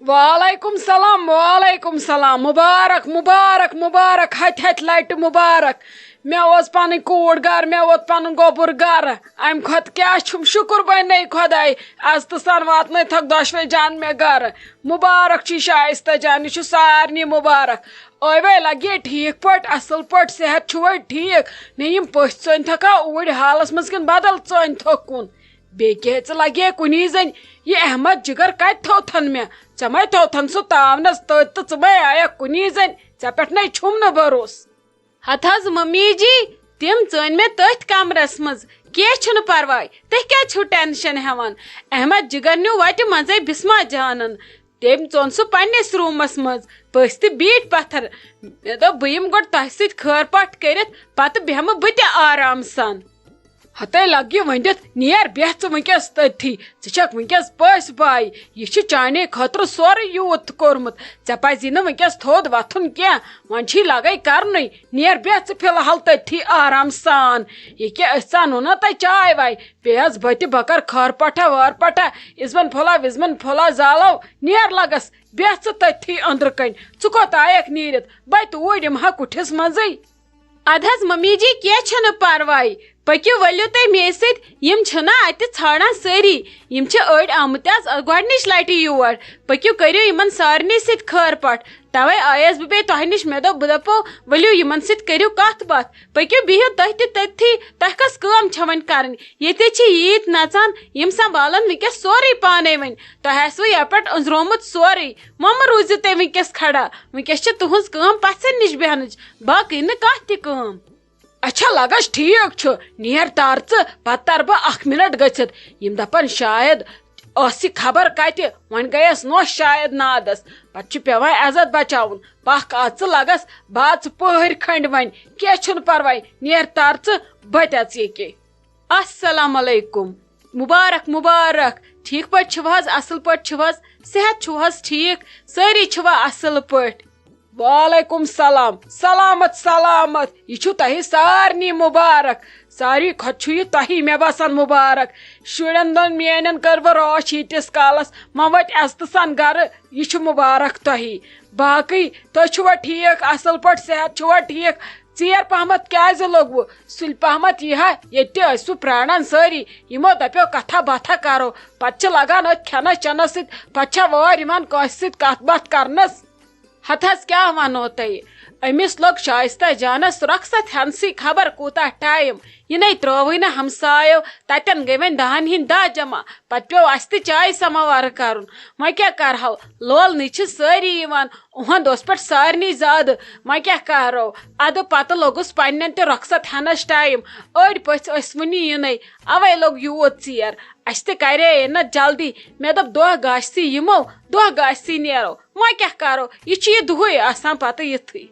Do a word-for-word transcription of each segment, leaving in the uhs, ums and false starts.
وعلیکم سلام، وعلیکم سلام۔ مبارک، مبارک، مبارک، ہتہِ ہتہِ لٹہِ مبارک۔ مےٚ اوس پنٕنۍ کوٗر گرٕ، مےٚ ووت پنُن گوٚبُر گرٕ۔ امہِ کھۄتہٕ کیٛاہ چھُم شُکر وۄنۍ نے خۄداے، عزتہٕ سان واتنٲوتھکھ دۄشوے جان مےٚ گرٕ۔ مبارک چھُ شایستہ جان، یہِ چھُ سارنٕے مبارک۔ ٲوے لگے ٹھیٖک پٲٹھۍ، اصل پٲٹھۍ، صحت چھُوے ٹھیٖک؟ نے یِم پٔژھۍ ژٲنۍ تھکھا اوٗرۍ حالس منٛز کِنہٕ بدل ژٲنۍ تھوٚکھ کُن؟ بیٚیہِ کیٛاہ ژٕ لگے کُنی زٔنۍ؟ یہِ احمد جگر کتہِ تھوتھن مےٚ؟ ژےٚ مَے تھوتھن سُہ تاونس تٔتۍ تہٕ ژٕ مَے آیکھ کُنی زٔنۍ؟ ژےٚ پٮ۪ٹھ نے چھُم نہٕ بھروسہٕ۔ ہتہٕ حظ ممی جی، تِم ژٲنۍ مےٚ تٔتھۍ کمرس منٛز۔ کینٛہہ چھُنہٕ پرواے، تُہۍ کیٛازِ چھِو ٹینشن ہٮ۪وان؟ احمد جگر نیوٗ وتہِ منٛزے بسمہ جانن۔ تٔمۍ ژوٚن سُہ پننِس روٗمس منٛز، پٔژھۍ تہِ بیٖٹھۍ پتھر۔ مےٚ دوٚپ، بہٕ یِمہٕ گۄڈٕ تۄہہِ سۭتۍ خٲر پاٹھ کٔرِتھ، پتہٕ بیٚہمہٕ بہٕ تہِ آرام سان۔ ہتے لگہِ ونڈِتھ، نیر بیٚہہ ژٕ وٕنکیٚس تٔتھی۔ ژٕ چھکھ وٕنکیٚس پٔژھۍ بایہِ۔ یہِ چھُ چانے خٲطرٕ سورُے یوٗت کوٚرمُت۔ ژےٚ پزی نہٕ وٕنکیٚس تھوٚد وۄتھُن کینٛہہ۔ وۄنۍ چھُے لگے کرنُے۔ نیر بیٚہہ ژٕ فی الحال تٔتھی آرام سان۔ یہِ کیٛاہ، أسۍ ژانو نا تۄہہِ چاے واے؟ بیٚیہِ حظ بہٕ تہِ، بہٕ کر خٲر پٹھا وٲر پٹھا، ازمن پھولا وزمن پھولا زالو۔ نیر لگس، بیٚہہ ژٕ تٔتھی أنٛدرٕ کنۍ۔ ژٕ کوٚت آیکھ نیٖرِتھ؟ بہٕ توٗرۍ یِمہٕ ہا کُٹھِس منٛزٕے۔ ادٕ حظ ممی جی، کینٛہہ چھُنہٕ پرواے۔ پٔکِو، ؤلِو تُہۍ مے سۭتۍ۔ یِم چھِنہ اتہِ ژھانڈان سٲری۔ یِم چھِ أڑۍ آمٕتۍ آز گۄڈنِچ لٹہِ یور۔ پٔکِو، کٔرِو یِمن سارنٕے سۭتۍ خٲر پٹھ۔ توے آیس بہٕ بیٚیہِ تۄہہِ نِش۔ مےٚ دوٚپ، بہٕ دپو، ؤلِو یِمن سۭتۍ کٔرِو کتھ باتھ۔ پٔکِو، بِہِو تُہۍ تہِ تٔتھی۔ تۄہہِ کۄس کٲم چھےٚ وۄنۍ کرٕنۍ؟ ییٚتہِ چھِ ییٖتۍ نژان، یِم سنبھالن وٕنکیٚس سورُے پانے وۄنۍ۔ تۄہہِ آسِوٕ یپٲرۍ أنٛزرومُت سورُے۔ وۄنۍ مہ روٗزِو تُہۍ وٕنکیٚس کھڑا۔ وٕنکیٚس چھِ تُہنٛز کٲم پژھن نِش بیٚہنٕچ، باقٕے نہٕ کانٛہہ تہِ کٲم۔ اچھا لگس، ٹھیٖک چھُ، نیر تر ژٕ، پتہٕ تر بہٕ اکھ منٹ گٔژھِتھ۔ یِم دپن شاید ٲس یہِ خبر کتہِ، وۄنۍ گٔیس نوٚش شاید نادس۔ پتہٕ چھُ پیوان عزت بچاوُن۔ پکھ آ ژٕ لگس، بہٕ آ ژٕ پٔہرۍ کھنڈ وۄنۍ۔ کینٛہہ چھُنہٕ پرواے، نیر تر ژٕ، بہٕ تہِ اژٕ ییٚکے۔ السلام علیکم۔ مبارک مبارک، ٹھیٖک پٲٹھۍ چھِو حظ؟ اصل پٲٹھۍ چھِو حظ؟ صحت چھُو حظ ٹھیٖک؟ سٲری چھِوا اصل پٲٹھۍ؟ وعلیکم سلام، سلامت سلامت، یہِ چھُ تۄہہِ سارنٕے مبارک۔ ساروی کھۄتہٕ چھُ یہِ تۄہی، مےٚ باسان، مبارک۔ شُرٮ۪ن دۄن میٛانٮ۪ن کٔر بہٕ رٲچھ ییٖتِس کالس، وۄنۍ وٲتۍ عزتہٕ سان گرٕ، یہِ چھُ مبارک تۄہی۔ باقٕے تُہۍ چھِوا ٹھیٖک، اصل پٲٹھۍ، صحت چھُوا ٹھیٖک؟ ژیر پہمتھ کیٛازِ لوٚگوٕ؟ سُلہِ پہمتھ یی ہا، ییٚتہِ تہِ ٲسوٕ پرٛاران سٲری۔ یِمو دپیو کتھا باتھا کرو، پتہٕ چھِ لگان أتھۍ کھٮ۪نس چٮ۪نس سۭتۍ، پتہٕ چھا وٲرۍ یِوان کٲنٛسہِ سۭتۍ کتھ باتھ کرنس؟ ہتہٕ حظ کیٛاہ ونو تۄہہِ، أمِس لوٚگ شایستہ جانس رۄخصت ہٮ۪نسٕے خبر کوٗتاہ ٹایم۔ یہِ نے ترٛٲوٕے نہٕ ہمسایو، تتٮ۪ن گٔے وۄنۍ دہن ہٕنٛدۍ دہ جمع، پتہٕ پیوٚو اسہِ تہِ چایہِ سماوار کرُن۔ وۄنۍ کیٛاہ کرہو، لولنٕے چھِ سٲری یِوان، اُہنٛد اوس پٮ۪ٹھ سارنٕے زیادٕ۔ وۄنۍ کیٛاہ کرو، ادٕ پتہٕ لوٚگُس پننٮ۪ن تہِ رۄخصت ہٮ۪نس ٹایم۔ أڑۍ پٔژھۍ ٲسۍ وُنہِ یِنَے، اوے لوٚگ یوٗت ژیر۔ اسہِ تہِ کرے نہ جلدی، مےٚ دوٚپ دۄہ گژھِ یِمو، دۄہ گژھِ نیرو۔ وۄنۍ کیٛاہ کرو، یہِ چھُ یہِ دُہٕے آسان پتہٕ یِتھُے۔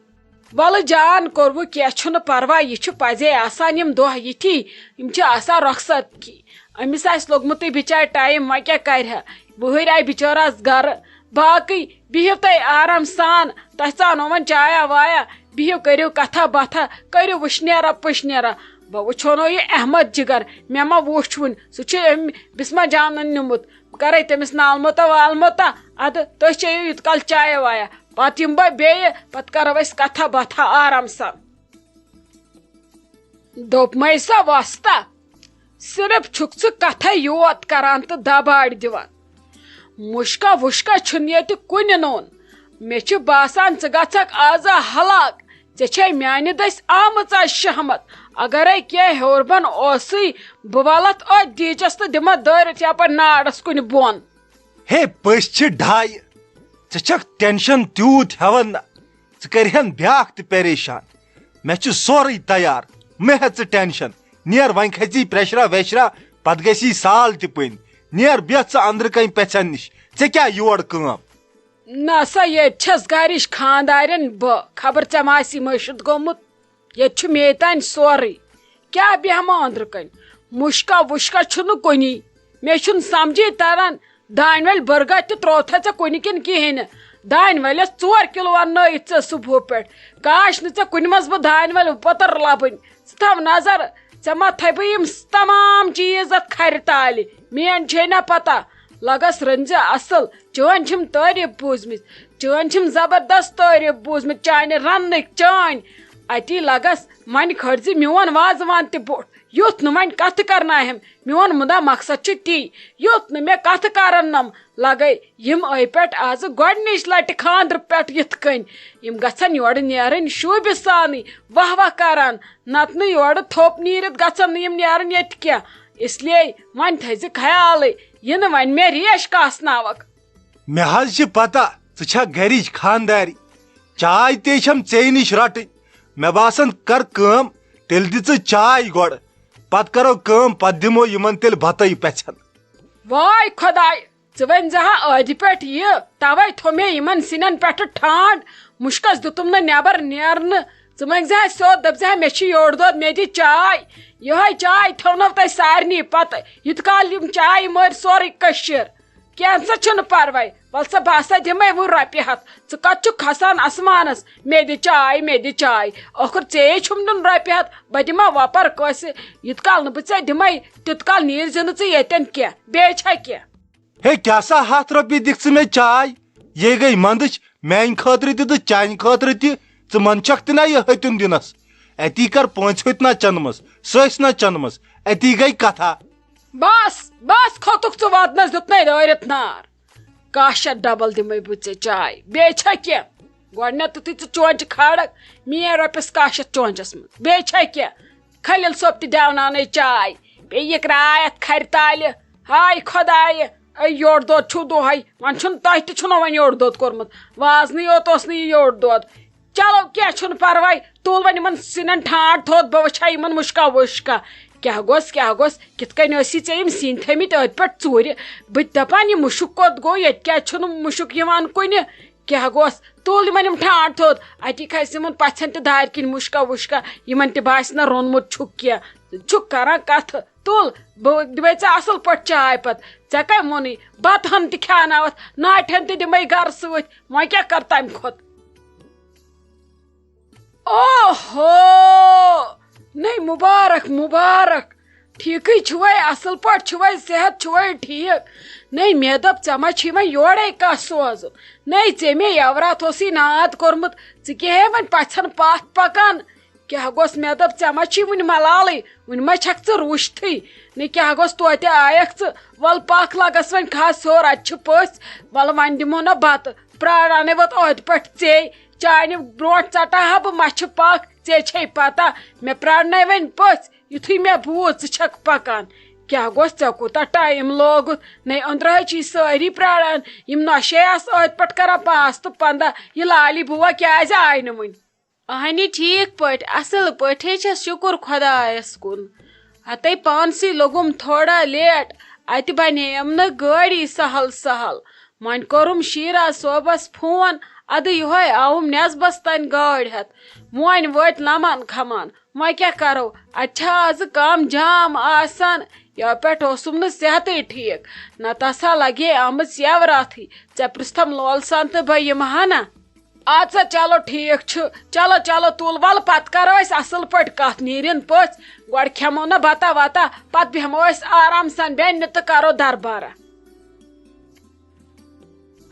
ولہٕ جان کوٚروٕ، کینٛہہ چھُنہٕ پرواے، یہِ چھُ پزے آسان یِم دۄہ یِتھی، یِم چھِ آسان رۄخصت کی۔ أمِس آسہِ لوٚگمُتٕے بِچارِ ٹایم، وۄنۍ کیٛاہ کرِ ہا؟ وٕہٕرۍ آیہِ بِچٲرس گرٕ۔ باقٕے بِہِو تُہۍ آرام سان، تۄہہِ ژانو وۄنۍ چایا وایا، بِہِو کٔرِو کتھا باتھا، کٔرِو وٕشنیرا پٕشنیرا۔ بہٕ وٕچھو نہٕ یہِ احمد جگر، مےٚ ما وُچھ وُنہِ، سُہ چھُ أمۍ بسمہ جانن نیوٗمُت۔ بہٕ کرے تٔمِس نالموتا والموتا، ادٕ تُہۍ چیٚیِو یوٗت کال چایا وایا، پتہٕ یِمہٕ بہٕ بیٚیہِ، پتہٕ کرو أسۍ کتھا باتھا آرام سان۔ دوٚپمَے سا وۄستا، صرف چھُکھ ژٕ کتھے یوت کران تہٕ دباڑِ دِوان۔ مُشکا وُشکا چھُنہٕ ییٚتہِ کُنہِ نوٚن۔ مےٚ چھُ باسان ژٕ گژھکھ آزا ہلاک۔ ژےٚ چھے میانہِ دٔسۍ آمٕژ آز شہمت۔ اگرے کینٛہہ ہیوٚر بۄن اوسُے، بہٕ وَلَتھ أتھۍ دیٖچَس تہٕ دِمَتھ دٲرِتھ یپٲرۍ نارَس کُنہِ بۄن۔ ہے، پٔژھۍ چھِ ڈایہِ۔ ژٕ چھکھ ٹینشن تیوٗت ہٮ۪وان نہ۔ ژٕ کَرِہَن بیٛاکھ تہِ پریشان۔ مےٚ چھُ سورُے تیار۔ مہ ہےٚ ژٕ ٹینشن۔ نیر وۄنۍ کھژی پریشرا ویشرا، پتہٕ گژھی سال تہِ پٔنۍ۔ نیر بیٚہہ ژٕ أنٛدرٕ کنۍ پژھٮ۪ن نِش۔ ژےٚ کیٛاہ یور کٲم؟ نہ سا، ییٚتہِ چھَس گرِچ خانٛدارِنۍ بہٕ۔ خبر ژےٚ ما آسی مٔشِتھ گوٚمُت؟ ییٚتہِ چھُ مے تانۍ سورُے۔ کیٛاہ بیٚہمہٕ أنٛدرٕ کنۍ؟ مُشکا وُشکا چھُنہٕ کُنی۔ مےٚ چھُنہٕ سمجھے تران، دانہِ ول بٔرگا تہِ ترووتھا ژےٚ کُنہِ کِنہٕ کِہیٖنۍ نہٕ؟ دانہِ ولٮ۪س ژور کِلوٗ اننٲیِتھ ژےٚ صُبحہٕ پٮ۪ٹھ۔ کاش نہٕ ژےٚ کُنہِ منٛز بہٕ دانہِ ول پٔتٕر لبٕنۍ۔ ژٕ تھاو نظر، ژےٚ ما تھٲوِتھ یِم تمام چیٖز اتھ کھرِ تالہِ؟ میٲنۍ چھے نہ پتہ۔ لگس رٔنزِ اصل، چٲنۍ چھِم تعریف بوٗزمٕتۍ، چٲنۍ چھِم زبردست تعریف بوٗزمٕتۍ، چانہِ رننٕکۍ چٲنۍ۔ اتی لگس وۄنۍ کھٲلزِ میون وازوان تہِ بوٚٹھ، یُتھ نہٕ وۄنۍ کتھٕ کرناوہٮ۪م۔ میون مُدا مقصد چھُ تی، یُتھ نہٕ مےٚ کتھٕ کرن نم۔ لگے یِم ٲے پٮ۪ٹھ آزٕ گۄڈنِچ لٹہِ خاندرٕ پٮ۪ٹھ یِتھ کٔنۍ۔ یِم گژھن یورٕ نیرٕنۍ شوٗبہِ سانٕے، واہ واہ کران، نتہٕ نہٕ یورٕ تھوٚپ نیٖرِتھ گژھن نہٕ یِم نیرٕنۍ ییٚتہِ کینٛہہ۔ اس لیے وۄنۍ تھٲیزِ خیالٕے، یہِ نہٕ وۄنۍ مےٚ ریش کاسناوکھ۔ مےٚ حظ چھِ پتہ، ژٕ چھکھ گرِچ خاندارِ۔ چاے تے چھم ژے نِش رٹٕنۍ۔ مےٚ باسان، کر کٲم، تیٚلہِ دِ ژٕ چاے گۄڈٕ۔ پتہٕ کرو کٲم، پتہٕ دِمو یِمن تیٚلہِ بتَے پژھٮ۪ن۔ واے خۄداے، ژٕ ؤنۍ زِ ہا ٲدِ پٮ۪ٹھ یہِ، توے تھوٚو مےٚ یِمن سِنٮ۪ن پٮ۪ٹھٕ ٹھانڈ۔ مُشکس دیُتُم نہٕ نٮ۪بر نیرنہٕ۔ ژٕ ؤنۍ زِ ہا سیوٚد، دٔپۍ زِ ہا، مےٚ چھِ یوٚڑ دۄد، مےٚ دِ چاے۔ یِہوٚے چاے تھٲونو تۄہہِ سارنٕے پتہٕ، یوٗت کال یِم چاے مٲرۍ سورُے کٔشیٖر۔ کینٛہہ سا چھُنہٕ پرواے، وَل سا، بہٕ ہسا دِمے وۄنۍ رۄپیہِ ہَتھ۔ ژٕ کَتھ چھُکھ کھسان آسمانس؟ مےٚ دِ چاے، مےٚ دِ چاے۔ ٲخٕر ژےٚ چھُم دیُن رۄپیہِ ہَتھ، بہٕ دِما وۄپر کٲنٛسہِ۔ یوٗت کال نہٕ بہٕ ژےٚ دِمے، تیوٗت کال نیٖرزِ نہٕ ژٕ ییٚتٮ۪ن کینٛہہ۔ بیٚیہِ چھا کینٛہہ؟ ہے، کیٛاہ سا ہَتھ رۄپیہِ دِکھ ژٕ مےٚ چاے؟ یے گٔے منٛدٕچ، میٛانہِ خٲطرٕ تہِ تہٕ چانہِ خٲطرٕ تہِ۔ ژٕ منٛدچھکھ تہِ نا یہِ ہیٚتیُن دِنس؟ اَتی کر پٲنٛژِ ہُتہِ نا چنمس، سٔسۍ نا چنمس، اَتی گٔے کتھا۔ بس، بس کھوٚتُکھ ژٕ ودنس، دیُتنے دٲرِتھ نار۔ کاہ شیٚتھ ڈبل دِمے بہٕ ژےٚ چاے، بیٚیہِ چھا کینٛہہ؟ گۄڈٕنیتھ تُتھُے ژٕ چونچہِ کھالکھ میٲنۍ رۄپیس کاہ شیٚتھ چونچس منٛز، بیٚیہِ چھا کینٛہہ؟ خلیل صٲب تہِ دیوناونے چاے، بیٚیہِ یہِ کرٛاے اتھ کھرِ تالہِ۔ ہاے خۄدایہِ، اے یوٚڑ دۄد چھُو دۄہے، وۄنۍ چھُنہٕ تۄہہِ تہِ چھُنہ وۄنۍ یوٚڑ دۄد کوٚرمُت، وازنٕے یوت اوس نہٕ یہِ یوٚڑ دۄد۔ چلو، کینٛہہ چھُنہٕ پرواے، تُل وۄنۍ یِمن سِنٮ۪ن ٹھانڈ تھوٚد، بہٕ وٕچھِ ہا یِمن مُشکا وُشکا۔ کیٛاہ گوٚژھ، کیٛاہ گوٚژھ، کِتھ کٔنۍ ٲسی ژےٚ یِم سِنۍ تھٲمٕتۍ أتھۍ پٮ۪ٹھ ژوٗرِ؟ بہٕ تہِ دَپان، یہِ مُشُک کوٚت گوٚو، ییٚتہِ کیٛازِ چھُنہٕ مُشُک یِوان کُنہِ؟ کیٛاہ گوٚژھ، تُل یِمن یِم ٹھانڈ تھوٚد، اَتی کھسہِ یِمن پَژھٮ۪ن تہِ دارِ کِنۍ مُشکا وُشکا، یِمن تہِ باسہِ نہ روٚنمُت چھُکھ کینٛہہ۔ چھُکھ کران کَتھٕ؟ تُل، بہٕ دِمے ژےٚ اَصٕل پٲٹھۍ چاے پَتہٕ۔ ژےٚ کَمہِ ووٚنُے؟ بَتہٕ ہَن تہِ کھیٛاناوَتھ، ناٹہِ ہَن تہِ دِمے گَرٕ سۭتۍ۔ وۄنۍ کیٛاہ کَرٕ تَمہِ کھۄتہٕ؟ اوہو! نَے مُبارک، مُبارک! ٹھیٖکٕے چھُوَے، اَصٕل پٲٹھۍ چھُوَے، صحت چھُوَے ٹھیٖک؟ نَے مےٚ دوٚپ، ژےٚ ما چھُے وۄنۍ یورَے کانٛہہ سوزُن؟ نَے ژےٚ مے یَوراتھ اوسُے ناد کوٚرمُت، ژٕ کیٛاہ ہے وۄنۍ پَژھٮ۪ن پَتھ پَکان؟ کیٛاہ گوٚژھ؟ مےٚ دوٚپ، ژےٚ ما چھی وُنہِ ملالٕے؟ وُنہِ ما چھکھ ژٕ رُشتھٕے؟ نہٕ کیٛاہ گوٚژھ؟ توتہِ آیکھ ژٕ۔ وَلہٕ پکھ، لگس وۄنۍ کھس ہیوٚر، اَتہِ چھِ پٔژھۍ۔ وَلہٕ وۄنۍ دِمو نہ بتہٕ، پرارانٕے ووت ٲدِ پٮ۪ٹھ ژے۔ چانہِ برونٛٹھ ژٹہٕ ہا بہٕ مَچھِ پکھ، ژے چھے پتہ۔ مےٚ پرارناے وۄنۍ پٔژھۍ، یُتھُے مےٚ بوٗز ژٕ چھکھ پکان۔ کیٛاہ گوٚژھ؟ ژےٚ کوٗتاہ ٹایم لوگُتھ؟ نَے أنٛدرٕ حظ چھِ یہِ سٲری پراران۔ یِم نۄشے آسہٕ ٲدِ پٮ۪ٹھ کران پانٛژھ تہٕ پنٛداہ۔ یہِ لالی بُوا کیٛازِ آیہِ نہٕ وُنہِ؟ اہنی، ٹھیک پٲٹھۍ، اصل پٲٹھۍ ہے چھس، شُکر خۄدایس کُن۔ ہتے پانسٕے لوٚگُم تھوڑا لیٹ، اتہِ بنییم نہٕ گٲڑی سہل سہل۔ وۄنۍ کوٚرُم شیرا صٲبس فون، ادٕ یہوے آوُم نیصبس تانۍ گٲڑۍ ہٮ۪تھ۔ وۄنۍ وٲتۍ لمان کھمان، وۄنۍ کیٛاہ کرو، اتہِ چھا آزٕ کم جام آسان۔ یو پٮ۪ٹھ اوسُم نہٕ صحتٕے ٹھیک، نتہٕ ہسا لگے آمٕژ یوراتھٕے۔ ژےٚ پرژھتم لول سان تہٕ بہٕ یِمہٕ ہا نہ۔ اَدٕ سا، چلو، ٹھیٖک چھُ۔ چلو، چلو، تُل، وَلہٕ پَتہٕ کَرو أسۍ اَصٕل پٲٹھۍ کَتھ۔ نیٖرِن پٔژھۍ، گۄڈٕ کھٮ۪مو نہ بَتہ وَتہ، پَتہٕ بیٚہمو أسۍ آرام سان بیٚنہِ تہٕ کَرو دربارہ۔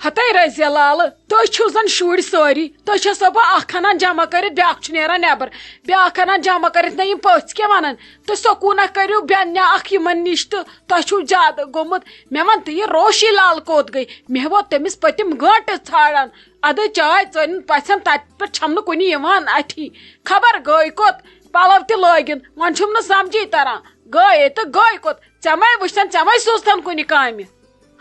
ہَتَے رٔزیہ لالہٕ، تُہۍ چھِو زَن شُرۍ سٲری، تُہۍ چھِو سا بہٕ اَکھ اَنان جمع کٔرِتھ، بیٛاکھ چھُ نیران نٮ۪بر، بیٛاکھ اَنان جمع کٔرِتھ، نہ یِم پٔژھۍ کیٛاہ وَنَن؟ تُہۍ سکوٗنہ کٔرِو بیٚنہِ اَکھ یِمَن نِش تہٕ تۄہہِ چھُو زیادٕ گوٚمُت۔ مےٚ وَن تہٕ، یہِ روشی لال کوٚت گٔے؟ مےٚ ووت تٔمِس پٔتِم گٲنٛٹہٕ ژھانٛڈان۔ ادٕ چاے ژٲنِن پژھٮ۪ن، تتہِ پٮ۪ٹھ چھم نہٕ کُنہِ یِوان اتھی۔ خبر گٔے کوٚت، پلو تہِ لٲگِن، وۄنۍ چھُم نہٕ سمجھی تران۔ گٔے تہٕ گٔے کوٚت؟ ژےٚ مَے وٕچھتن، ژےٚ مَے سوٗزتن کُنہِ کامہِ۔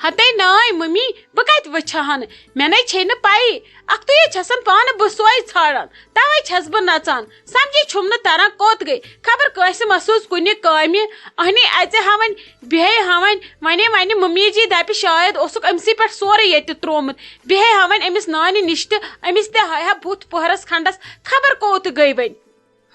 ہتے ناے ممی، بہٕ کتہِ وٕچھِ ہن؟ مےٚ نے چھے نہٕ پیی۔ اکھتُے چھسن پانہٕ بہٕ سۄے ژھانڈان، توے چھس بہٕ نژان۔ سمجھی چھُم نہٕ تران کوٚت گٔے۔ خبر کٲنٛسہِ ما سوٗز کُنہِ کامہِ۔ اہنی اژِ ہا وۄنۍ، بیہے ہا وۄنۍ۔ ونے ونے ممی جی دپہِ شاید اوسُکھ أمسٕے پٮ۪ٹھ سورُے ییٚتہِ تروومُت۔ بیہے ہا وۄنۍ أمِس نانہِ نِش تہٕ أمِس تہِ ہایہِ ہا بُتھ پٔہرس کھنڈس، خبر کوٚت گٔے وۄنۍ۔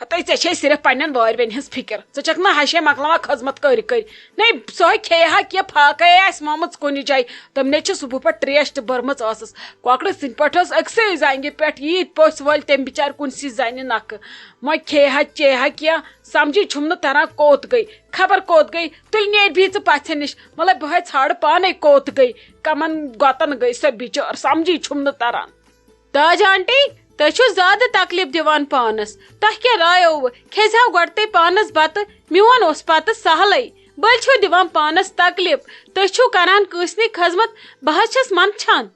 ہتے، ژےٚ چھے صرف پننٮ۪ن وارِ بیٚنہِ ہٕنٛز فِکر۔ ژٕ چھکھ نہ ہشے مۄکلاوان خدمت کٔرۍ کٔرۍ۔ نے، سۄے کھیٚیہِ ہا کینٛہہ، فاقے آسہِ مۄمٕژ کُنہِ جایہِ۔ تٔمۍ نے چھِ صبحہٕ پٮ۪ٹھ تریش تہِ بٔرمٕژ ٲسٕس۔ کۄکرٕ سٕنٛدۍ پٲٹھۍ ٲس أکسٕے زنٛگہِ پٮ۪ٹھ ییٖتۍ پٔژھۍ وٲلۍ، تٔمۍ بِچارِ کُنسٕے زنہِ نکھٕ۔ وۄنۍ کھیٚیہِ ہا چیٚیہِ ہا کینٛہہ، سمجھی چھُم نہٕ تران کوٚت گٔے، خبر کوٚت گٔے۔ تُلۍ نیرِ بِہِتھ ژٕ پژھِ نِش، مطلب بہٕ ہے ژھانٛڈٕ پانے کوٚت گٔے، کمن گۄتن گٔے سۄ بِچٲر، سمجھی چھُم نہٕ تران۔ تاج آنٹی، تُہۍ چھِو زیادٕ تکلیف دِوان پانس۔ تۄہہِ کیٛاہ رایووٕ؟ کھیٚزِہاو گۄڈٕ تُہۍ پانس بتہٕ، میون اوس پتہٕ سہلٕے۔ بٔلۍ چھِو دِوان پانس تکلیف۔ تُہۍ چھِو کران کٲنٛسہِ نٕے خدمت، بہٕ حظ چھَس منٛدچھان۔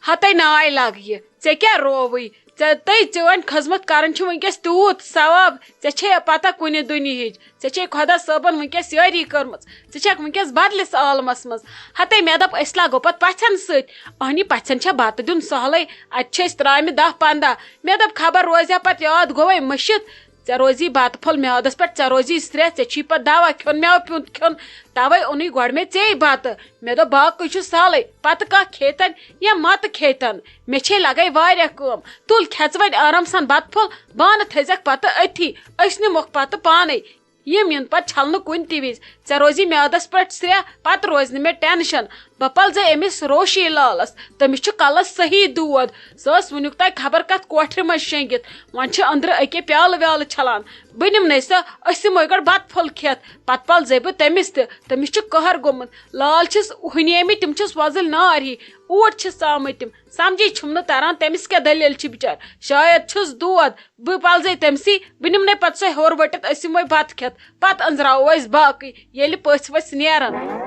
ہتے ناے لگہٕ یہِ، ژےٚ کیٛاہ رووٕے؟ ژےٚ تٔے چٲنۍ خدمت کرٕنۍ چھِ وٕنکیٚس تیوٗت ثواب۔ ژےٚ چھے پتہ کُنہِ دُنیہٕچ؟ ژےٚ چھے خۄدا صٲبن وٕنکیٚس یٲری کٔرمٕژ۔ ژٕ چھکھ وٕنکیٚس بدلِس عالمس منٛز۔ ہتے مےٚ دوٚپ، أسۍ لاگو پتہٕ پژھٮ۪ن سۭتۍ۔ اہنی پژھٮ۪ن چھا بتہٕ دیُن سہلٕے؟ اتہِ چھِ أسۍ ترامہِ دہ پنٛداہ۔ مےٚ دوٚپ، خبر روزِ ہا پتہٕ یاد گوٚوے مٔشِتھ۔ ژےٚ روزی بتہٕ پھوٚل میادس پٮ۪ٹھ، ژےٚ روزی سرٛیٚہہ، ژےٚ چھی پتہٕ دوا کھیوٚن، مٮ۪وٕ پیوٗنت کھیوٚن۔ توے اوٚنُے گۄڈٕ مےٚ ژے بتہٕ۔ مےٚ دوٚپ، باقٕے چھُ سہلٕے، پتہٕ کانٛہہ کھیتن یا متہٕ کھیتن۔ مےٚ چھے لگے واریاہ کٲم۔ تُل کھٮ۪ژ وۄنۍ آرام سان بتہٕ پھوٚل، بانہٕ تھٲیزٮ۪کھ پتہٕ أتھی۔ أسۍ نِموکھ پتہٕ پانے۔ یِم یِن پتہٕ چھلنہٕ کُنہِ تہِ وِزِ۔ ژےٚ روزی میادس پٮ۪ٹھ سرٛیٚہہ، پتہٕ روزِ نہٕ مےٚ ٹینشن۔ بہٕ پلزے أمِس روشی لالس، تٔمِس چھُ کلس صحیح دود۔ سۄ ٲس وُنیُک تام خبر کتھ کوٹھرِ منٛز شیٚنگِتھ۔ وۄنۍ چھِ أنٛدرٕ أکے پیالہٕ ویالہٕ چھلان۔ بہٕ نِمہٕ نے سۄ، أسۍ یِمو گۄڈٕ بتہٕ پھوٚل کھٮ۪تھ، پتہٕ پلزے بہٕ تٔمِس تہِ۔ تٔمِس چھُ قہر گوٚمُت۔ لال چھِس ہُنیمٕتۍ، تِم چھِس وۄزٕلۍ نار ہی۔ اوٗرۍ چھِس ژامٕتۍ تِم۔ سمجھی چھُم نہٕ تران، تٔمِس کیٛاہ دٔلیٖل چھِ بِچارِ۔ شاید چھُس دود۔ بہٕ پلزے تٔمسٕے، بہٕ نِمہٕ نے پتہٕ سۄے ہیوٚر ؤٹِتھ، أسۍ یِموے بتہٕ کھٮ۪تھ۔ پتہٕ أنٛزراوو أسۍ باقٕے، ییٚلہِ پٔژھۍ ؤژھۍ نیرن۔